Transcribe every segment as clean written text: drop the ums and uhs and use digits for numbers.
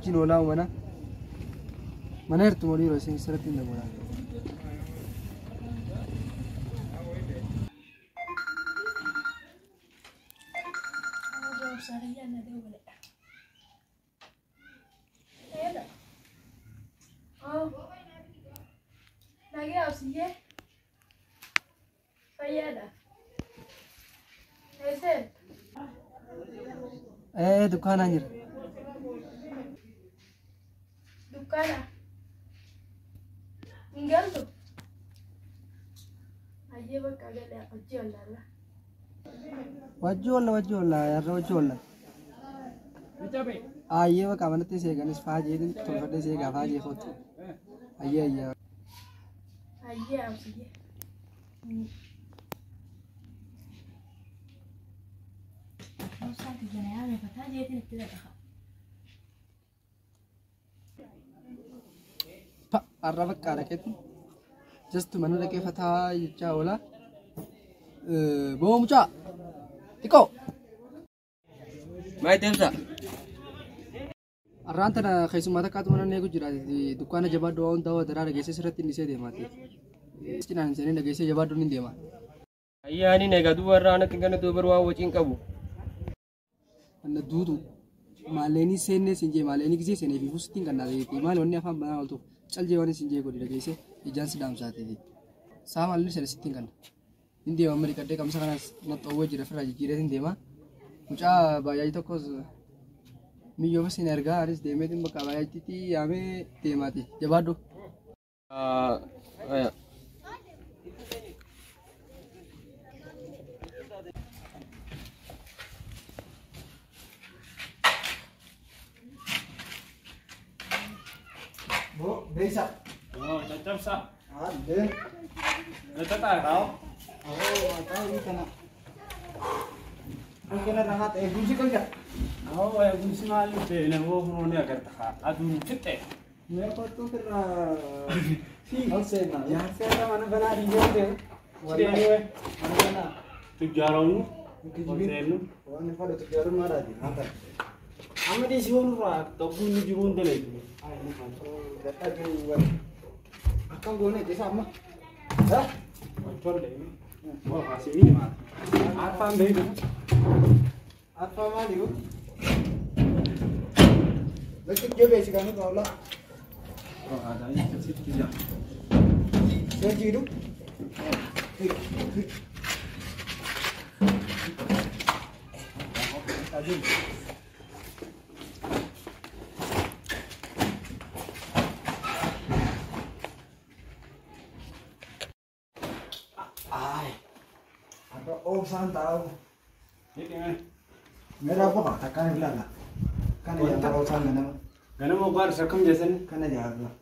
Wajjin oolaa mana. Mana jirtu moo dhiiroo isin sirriitti hin dabalaa. Nagaa obsiyyee. Fayyaadha. Eesseen? Ee dukkaanaan jira. Dukkaana. Hin galtu? Ayyee bakka galee hojii ollaala. Wajji oolla wajji oolla yarra wajji oolla. Ayyee bakka manatti seeganis faajee tolfadhee seegaa faajee kootu. Ayyee ayyee. Ayyee obsiyyee. Pa har'a bakka dhaqeetti just mana dhaqee fataa jechaa oola. Boo mucaa xiqqoo. Maal deemsa? Har'aan tana keessummaa takkaatu mana eegu jira. Dukkaana jabaadhu waan hundaa daraa dhageessee sirratti inni isee deemaati. Cinaan seenee dhageessee jabaadhu ni deema. Ayyaani egaa duuba irraa anatti gana duuba waan waciin qabu. Anna duutu maalleenii seennee siin jee maalleenii gisee seenee fi fustiin kan naaf maal wanni afaan banaa ooltuuf caljee waan siin jee godhi dhageessee ijaan si dhaamsaati. Saa maalli sana sittiin kanna. Hin deema amma dhiqadhee qamsa kanas naxxoowwee jira ofirraa jijjiiree hin deema. Mucaa baay'ee tokkos miyyoofa siin ergaa anis deemeetiin bakka baay'eetti yaamee deemaati. Jabaadhu. Bo, beisa. Oh, caccabsa. Ade. Caccabsaa. Oh, atau ini kana. Ini kana rangat eegumsi kan jira. Oh, eegumsi maali ta'e nama huruun agarta. Aduun fixxe. Mee kottu irraa ol seenaa. Jaarsa irra mana banaa dhiiboo ta'e. Wallahi. Mana banaa. Tujjaaroonu. Ol seennu. Waan fadhu tujjaarummaadhaati. Haa ta'u. Amma dhiisii hoonurraa dhogguun ni jiru hin dalagu. Dadhabee akkam goone isa amma. Ha? Tolle. Oh, asii maal? Afaan beeku. Afaan maali yoo? Bakki jabeessi kan nuti oolaa. Oh, aadaa sitti jira. Seejiidhu. Adii. Ay. Apa obsaan taa'u. Meera qofa takkaan ilaala. Kana jaarraa obsaan ganama. Ganama ogbaarsa akkam jeessan? Kana jaarraa.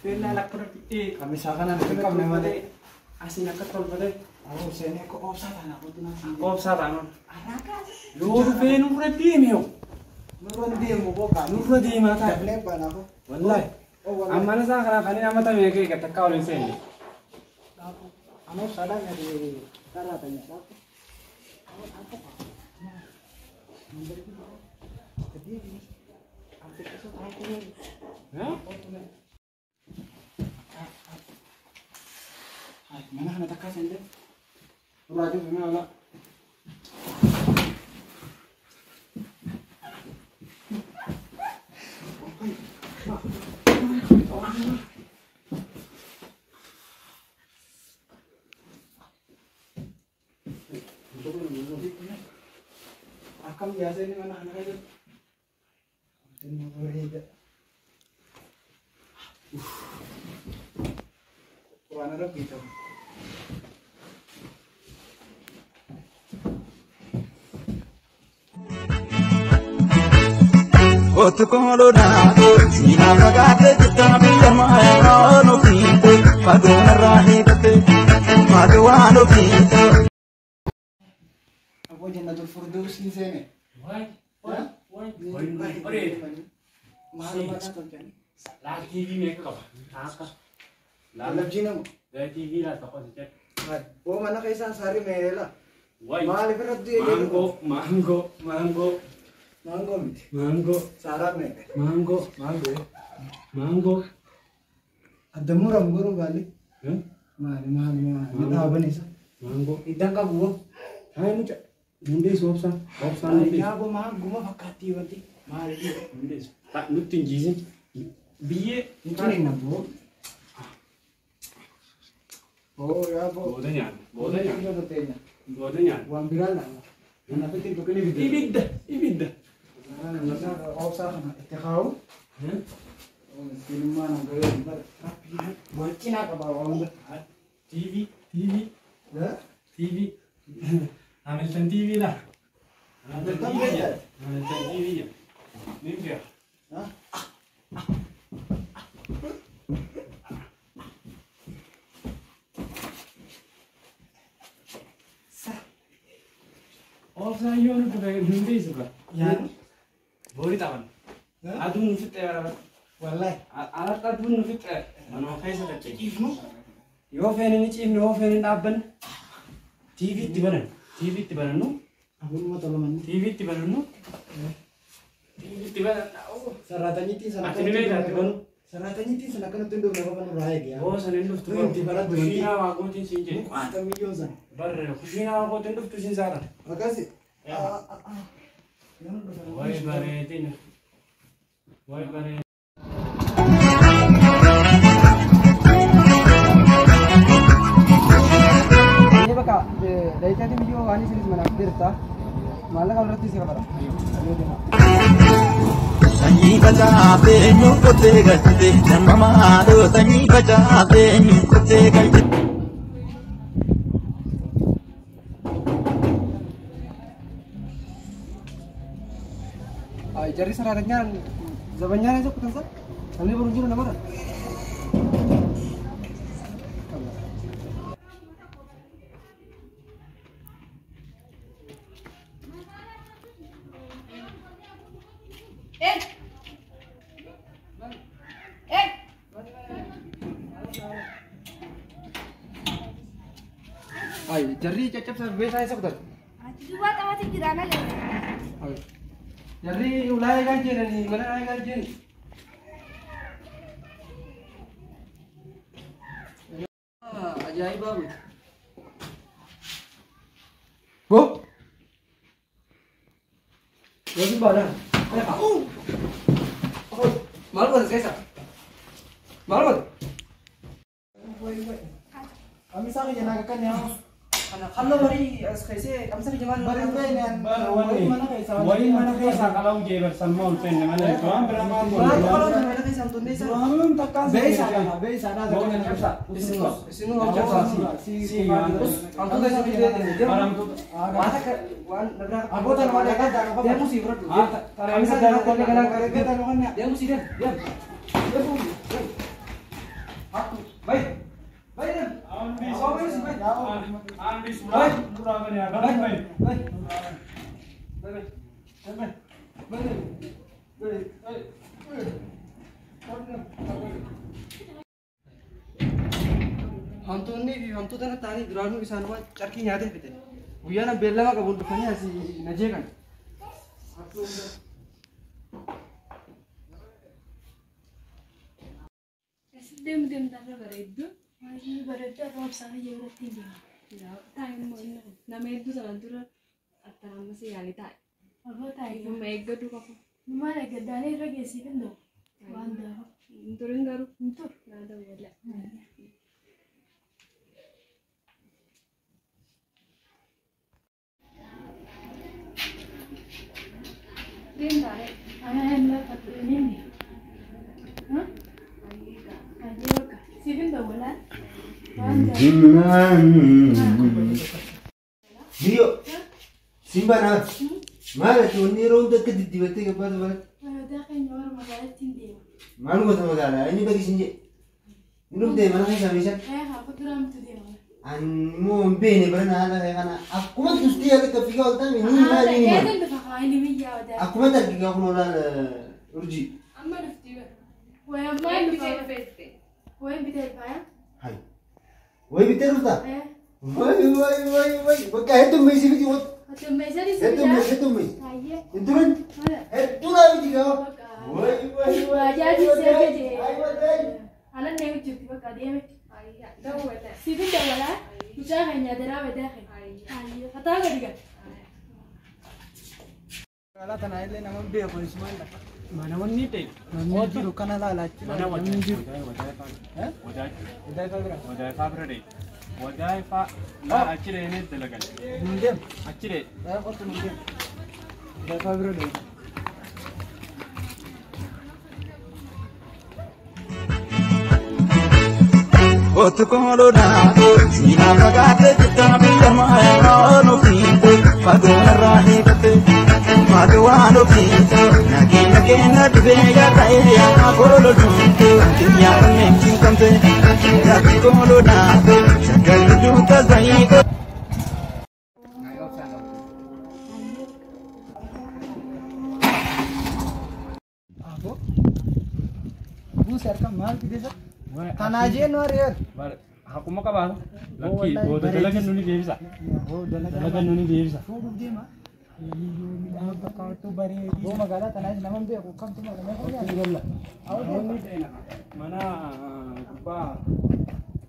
Feellaa lakkoofsa Qamisaa kana hin qabne malee. Asiin akka tolfate. Obseenee akka obsaa taana qotunaa. Obsaa taana. Yoo dhufee nurra deeme yoo. Nurra deemu boqa. Nurra deemaa ta'a. Dablee baanaafoo. Wallaahi. Amma isaa kana kan inni ammata meeqa eeggatta takka waliin seenne. Ano saadhaan gadi karaa ta'e. Mana kana takka seente. Nurraa jiru mee wala. Akkam jaasee mana kana keessatti. Inni bareeda. Quraana rabbii ta'u. Otu koolodhaa siinaa fagaatee jirta biyya maayaan ofiite fagoon irraa hiikatte maati waan ofiite. Aboo jannatul furdausiin seene. Waay. Waay. Waay. Maal maal tolchani? Laal TV meeqa qaba? Akka. Lallabjii namu. TV laa tokko si jedhu. Boo mana keessaan sarri meela. Waay. Maaliif irratti Maangoo, maangoo, maangoo. Maangoo miti. Maangoo. Saaraan meeqa? Maangoo. Maangoo. Maangoo. Adda muramu garuu baalli. Maali maali maali. Ni dhaaban isa. Maangoo. Iddaan qabu hoo? Haa mucaa. Hundeessu obsaan. Obsaan hundeessu. Yaaboo maanguma fakkaattii wanti. Maali? Hundeessu. Nutti hin jiisin. Biyyee. Hin ciniin abboo. Oo yaaboo. Booda nyaanna. Booda nyaanna. Booda nyaanna. Waan biraa laala. Kanaaf itti tokko ni bidda. Ibidda. Ibidda. Obsaa kana itti kaa'u. Miskiinummaa nama garee bara. Waan cinaa qaba waan hunda. TV. TV. TV. Hamilton TV la. Hamilton TV. Hamilton TV. Nin fe'a. Obsaan yoo nuti hundeessu bara. Yaani. Boori taphan. Aduun nu fixxee bara. Wallahi. Alatti aduun nu fixxee. Manuma keessa dachee. Ciifnu. Yoo feene ni ciifne yoo feene dhaabbanne. TV itti banan. TV itti banannu. Abuunuma tolamanni. TV itti banannu. TV itti bananna. Sarraatanyittiin sana Ati ni beektaa itti banu. Sarraatanyittiin sana akkanatti hin dhufne qofa nurraa eege. Hoo sana hin dhuftu. Itti barattu. Kushiinaa waaqootiin siin jedhe. Muqaata miyyoon sana. Barre kushiinaa waaqootiin dhuftu siin saara. Akkasi. Way bareedina. Way bareedina. Ini bakka dayitaatiin biyyoo waan isinis manaaf dirta. Maallaqa irratti si kabara. Sanyii facaasee eenyu qottee galchite damma maaloo sanyii facaasee eenyu qottee galchite. Jarri sararanyaan zabanyaan isa kutansa namni boru jiru namarra. Eh! Eh! Ay, jarri caccabsa beesaa isa kutan. Ati duwwaa qabate jiraana jira. Ay. Jarri ulaa eegaa jiranii mana eegaa jiran. Ajaa'ibaa miti. Bo. Yookiin baadaan. Maal godhe keessa? Maal godhe? Kamisaa kiyya naa kakkanne haa. Kana halluu marii as keessee kamisa kiyya maal? Bari beekne wayii mana keessaa. Wayii mana keessaa qala'uu jee barsammaa ol seenne mana waan biraa maal godhu? Maal qala'uu mana keessaa hin tunne isaa? Waan takkaan Beeysaadha beeysaadha. Boona cabsaa. Isinuu hojjaa. Si waan. Hantuuta isin biyya waan akka waan nabraa. Abboota nama dhagaa daakuu qaba. Deemu sii fudhadhu. Kamisa Kamisa galaan deemu sii deemu deemu. Deemu deemu. Hakku bayi bayi deemu. Bayi bayi. Bayi bayi. Bayi bayi. Hantuunni fi hantuuta ta'anii duraanuu isaanuma carkii nyaatee fite. Guyyaan beellama qabuun dhufanii asii na jeeqan. Deemu deemu taatee bareeddu. Baay'ee bareeddu akka obsaan yeroo ittiin deema. Taa'e immoo nama hedduu sana dura attan ammas yaalii taa'e. Aboo taa'e. Ifuma eeggatu qofa. Maal eeggaddaanii irra geessiif hin ta'u. Waan gaafa. Hin turin garuu. Hin turu. Naa dawwala. Deemu taa'e. Ana hin lafa ni. Ayyee bakka. Siif hin dawwalaa. Waan gaafa. Biyyo, simba naa. Maal ati wanni yeroo hunda akka diddibattee gabbaatu baratti? Bareedaa keenya warra magaalaatti hin deema. Maal gosa magaalaa? Eenyu gadi isin jedhe? Ni dhuftee mana keessaa meeshaan? Ee haa kuduraa miti deema. Ani immoo hin beekne bara haala kana akkuma tustee akka fiigaa ol taane ni maal ni maal. Eegan dhufa haa inni biyyaa odaa. Akkuma targigaa kun olaan urjii. Amma dhuftii bara. Wayii Waan bitee bitee dhufeette. Wayii bitee dhufaa? Hai. Wayii bitee dhuftaa? Ee. Wayi wayi wayi wayi bakka hedduu meesii miti wal. Heddummeessi heddummeessi. Hin turin. Hedduu naa miti gaa. Wayi wayi wayi. Alan deemu jirti bakka deeme. Siifin dawalaa mucaa keenya daraa badaa keenya. Fataa gadi gal. Magaalaa tanaa illee nama beeku isumaan lafa. Mana wanni ta'e. Namni jiru kana laalaa jira. Mana Namni jiru. Wadaayifaa Wadaayifaa bira. Wadaayifaa bira dhee. Wadaayifaa laa achi dheenee dalagan. Nun deemu. Achi dhee. Wadaayifaa qottu nun deemu. Wadaayifaa bira deemu. Otukoolodhaa siinaa fagaatee jirta biyya maayaan ofiite fagoon irraa hiikatte maati waan ofiite nageenya keenya dhibee yaada'ee yaa koololduute kiyyaa onneen cinqamte otukoolodhaa sagalli duuta zayii. Aboo. Buuse harka maal fide isa? Tanaa jeennu ari'eera. Hakuma qabaata. Lakkii booda dalagan nuni deebisa. Dalagan nuni deebisa. Fuudhuuf deema. Midhaan fakkaattuu bareedii. Boo magaalaa tanaas nama hin beeku kamtu magaalaa. Namoonni ta'e mana gubbaa.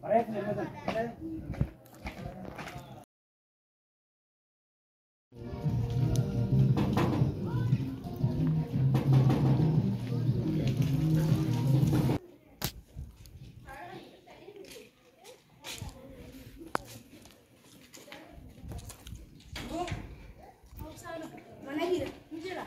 Bareedu jennaan. Mana jira? Jira.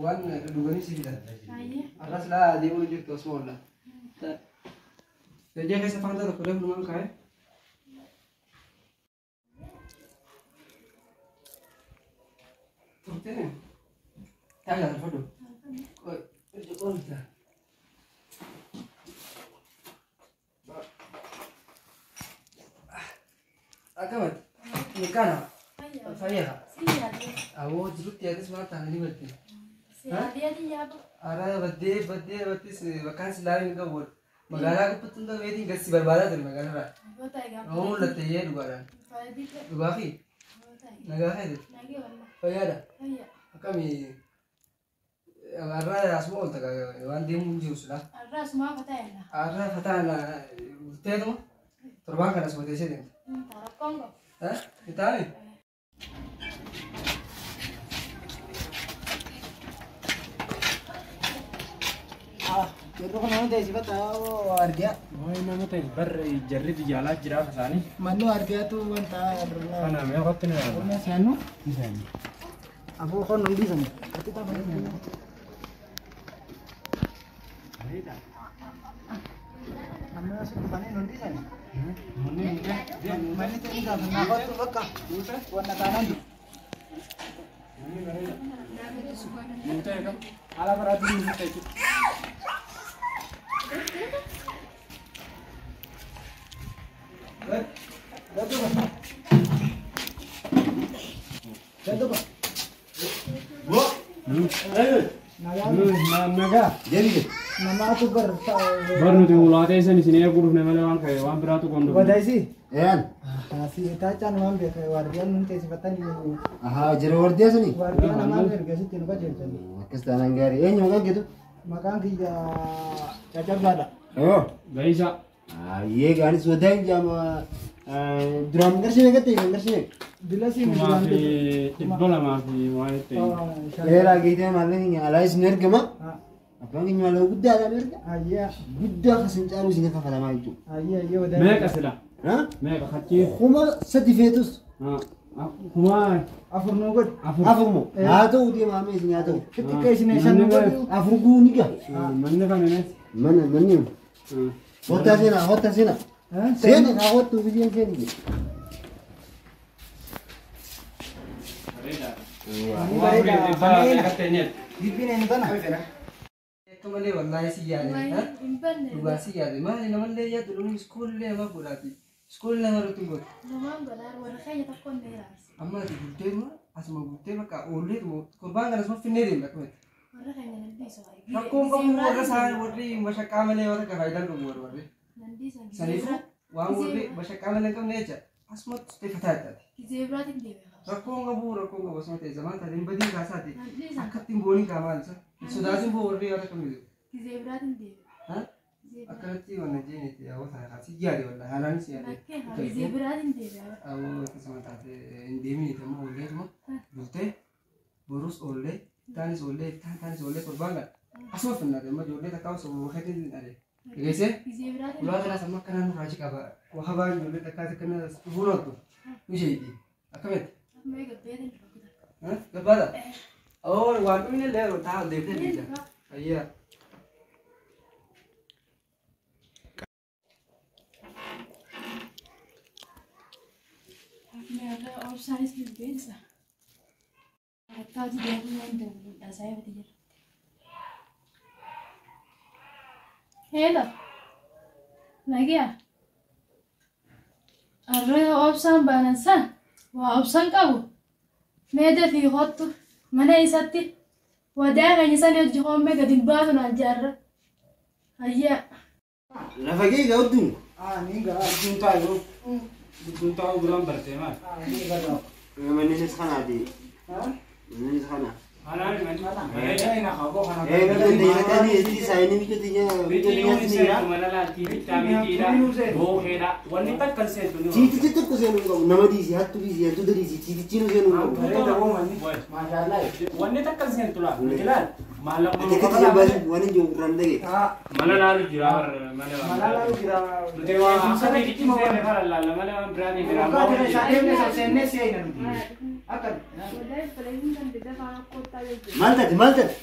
Waan dhuganii si fidan. Arras laa deemuun jirtu osuma oolla. Lejjee keessa faantaa tokko illee fuudhumaan kaa'e. Turtee taa'aa tolfadhu. Qoy Akkamatti? Kana fayyaa. Awoo jirutti yaadis maal taananii baddee. Ara baddee baddee battis bakkaan silaa hin qabu. Magaalaa gubbatti hunda beetiin gadi si barbaadaa ture magaalaa irraa. Nama mul'atte iyyee dhugaadhaan. Dhugaa fi nagaa feete. Fayyaadha. Akkami har'a asuma oolta waan deemuu hin jiru silaa. Har'a fataan bulteetuma torbaan kana asuma teessee deemte. Itaani? Yeroo kana nama teessifata argaa. Waa'ee nama ta'e barra jarri biyya alaa jiraaf isaanii. Manni argaatu wanta Kana mee qotti ni yaala. Qonna seenu. Ni seenu. Afur kon hundi sana. Ati tapha. Namni asitti dhufanii hundi sana. Manni ta'ee gaafannaa kottu bakka. Wanna taanaan jiru. Manni bareeda. Nuu ta'e kam? Haala biraatiin nuu ta'e jechuudha. Nagaa. Namaatu bar. Bar nuti ulaatee isin isin eeguu dhufne malee waan ka'e waan biraatu qoon dhufne. Wadaisi. Een. Si taachaan waan beeka waardiyaan nun teessifatanii. Ahaa jira wardiyaa suni. Waardiyaan namaan ergasitti nu qajeelchani. Akkas taanaan gaarii. Eenyu maqaan keetu? Maqaan kiyya Cacabbaadha. Oo. Gaisa. Ayyee gaanis wadaa hin jaama. Duraan qarshii meeqa ta'e kan qarshii meeqa? Bilasi 2,200 fi waan ta'e. Dheeraa geetee maallaqni alaa isin ergama. Abbaan keenya maallaqa guddaadhaan erga. Ayyaa. Guddaa kasin caalu isin kafalamaa jechuudha. Ayyaa ayyee wadaa. Meeqa sila? Meeqa fakkii? 3,000 feetus. 4,000 nuu godhi. Afur moo? Haa ta'u deemaa mee isin haa ta'u. Xixiqqaa isin shan nuu godhi. Afur guuni gaa. Manni kan inni. Mana manni. Hottaa seenaa hottaa seenaa. Seeni haa hottuu biyyeen seeni. Akka malee wallaahi si yaade. Dhugaa si yaade maali namallee yaadu dhumu iskoollee nama godhaati. Iskoollee nama irratti hin gootu. Amma ati guddee asuma guddee bakka oollee torbaan kana asuma finnee deemna akkamatti. Rakkoon qabu warra isaan warri mashaqqaa malee warra faayidaan qabu warri warri. Saniifuu waan warri mashaqqaa malee hin qabne jecha asumatti sutee fataa jettaati. Rakkoon qabu asuma ta'e zamaan taate hin badiin kaasaati akka ittiin booniin kaa maal isa sodaatiin boo warri warra kamiitu. Akkanatti wanna jeenetti yaa'oo taate kaasi yaade wallaahi haalaan si yaade. Awoo akkasuma taate hin deemini ammoo oolleetuma bultee borus oollee taanis oollee taanis oollee torbaan kana asuma finnaate amma ijoollee takka osoo wakeetiin hin dhalee. Dhageessee ulaa kanaas amma akkanaan nurraa achi qaba waa baan ijoollee takkaas akkana dhufuun ooltu ni sheeti akkamitti. Gabbaadha. Awoo waan dhumni illee taa'aa deebitee dhiita. Ayyaa. Obsaanis bilbeensa. Akkaati deemuu waan danda'u saayibati jira. Heela. Nagiya. Arra obsaan baanan san waa obsaan qabu. Meeda fi hottu mana isatti wadaa keenya san hojii hoomee gadi baatu naan jaarra. Ayyaa. Lafa kee gahuutu. Ni gaa gudduun taa'u. Gudduun taa'u biraan bartee maal? Manni isas kanaati. Manni isa kana. Anaan manni. Ciitichi tokko seenuu hin qabu. Nama dhiisii hattuu dhiisii hantuuta dhiisii ciitichi nu seenuu hin qabu. Wanni takka seentu laa ilaal maallaqa. Ati akkatti jabbaasi waan hin jiru gurraan dhagee. Mana laalu jira mana laalu jira. Nuti waan akka ciitichi seene fara laalla malee waan biraa ni jira. Maal taate maal taate?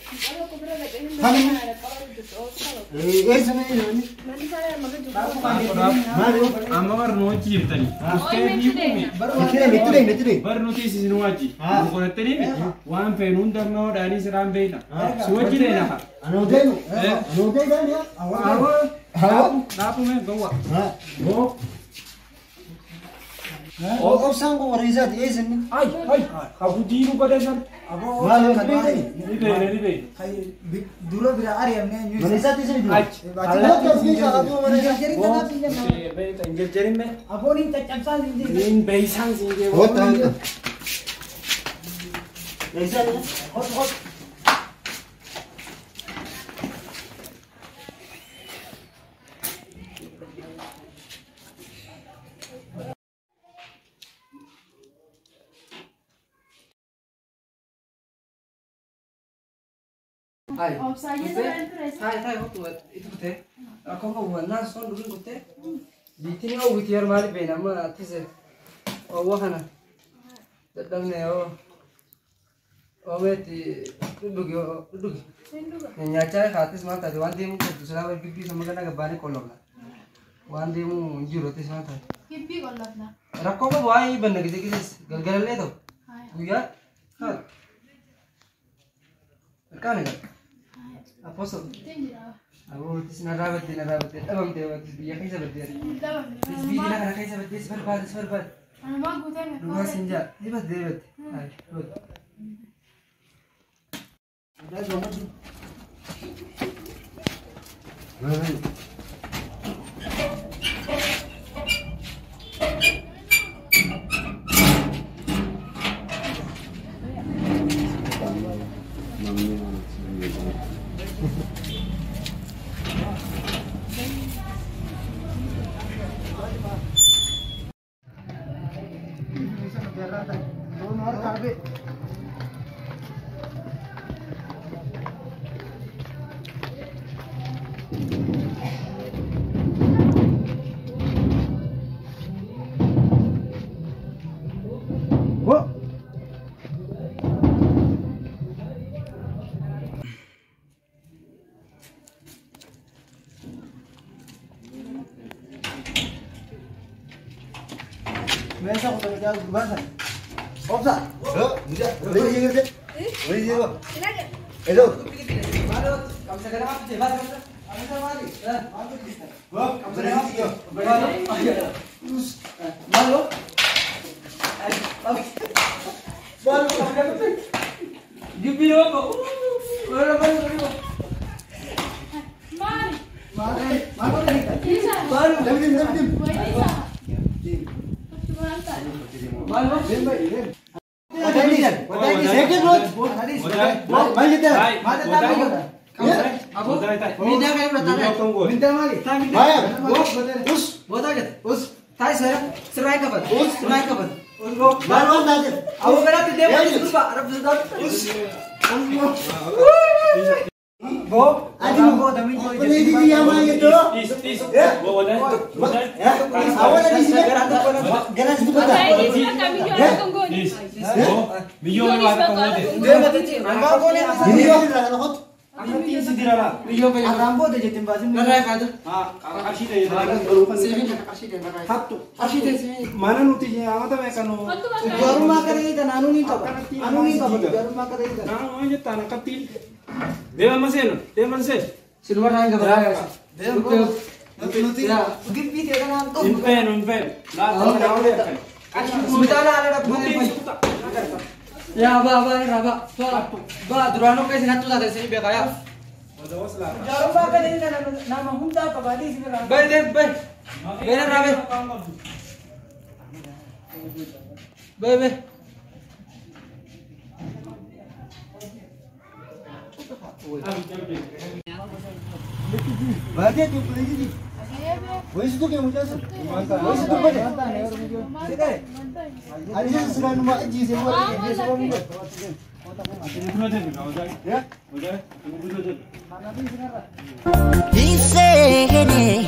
Eessa mee inni? Maal Amma barnoo hojii jirtanii. Itti deemi itti deemi. Barnoo teessisi nu wajji. Nu qorattanii waan feenu hunda amma hodhaanii siraan beekna. Si wajji deena. Anoo deemu. Anoo deemu yaa. Awwa. Dhaabu mee gowwa. Goo. Obsaan kun warra isaati eessa inni? Ay ay haguudiinuu godhatan. Maal kan beekani? Ni beekna ni beekna. Dura bira ari'amne eenyu? Mana isaatti isa dura. Achi. Alatti as keessa haa mana isaa. Hin jarjarin mee? Aboon hin caccabsaan hin jiru. Hin beeysaan siin jee. Hotta hotta. Eessa inni? Hot hot. Hai. Obsaayyee sanaan ture. Taa'e taa'e hottu itti kutee. Rakkoon qabu wannaan sun dhuguun kuttee. Biittiin oowwiti yeroo maaliif beekna amma attise oowwa kana dadhabne yoo oomeetti dhudhugi dhudhugi. Nyaachaa kaattis maal taate waan deemuu qabdu silaa gibbii sama gana gabbaanii qollofna. Waan deemuu hin jiru attis maal taate. Gibbii qollofna. Rakkoo qabu waa'ee banna gise gises galgalallee ta'u guyyaa haa. Ilkaan egaa. Apostle. Aboo narraa baddee narraa baddee dhabamtee biyya keessa baddee. Biyya kana keessa baddee si barbaade si barbaade. Dhugaa siin jaa ni baddee baddee. Meeshaa qotaa gurbaa Obsa. Mucaa. Waliin jeeqee. Waliin jeeqoo. Edo. Kamsa ganama fitte baasa kamsa. Kamsa maali? Maal godhista? Kamsa ganama. Maalo. Maalo kamsa ganama. Gibbi nama. Maalo maalo maalo. Maali. Maali. Maali. Maalo. Damdim damdim. Maalo. Mana nuti amata meekano. Gaarummaa akka ta'e tan anuu ni qaba. Anuu ni qaba gaarummaa akka ta'e tan. Naa jettaan akkattiin. Deema seenu deema seenu. Silmarraa hin gabaraa. Nuti gibbii ta'e kanaan qabu. Hin feenu hin feenu. Laata. Isbitaala haala dhabbuu. Yaa baa baa irraa baa baa baa duraanuu akka isin hattuu taate isin beekaa yaa. Gaarummaa akka ta'e tan nama hundaa qabaatee isin irraa. Bay deem bay. Bay irraa bay. Bay bay. Baatee tuuppii Wayisitu kee mucaa sun. Wayisitu bade. Ani isa silaa numa ajjeesee bu'aa. Hinseenee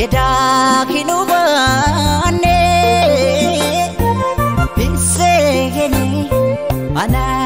edaa kinubaanee hinseenee ana.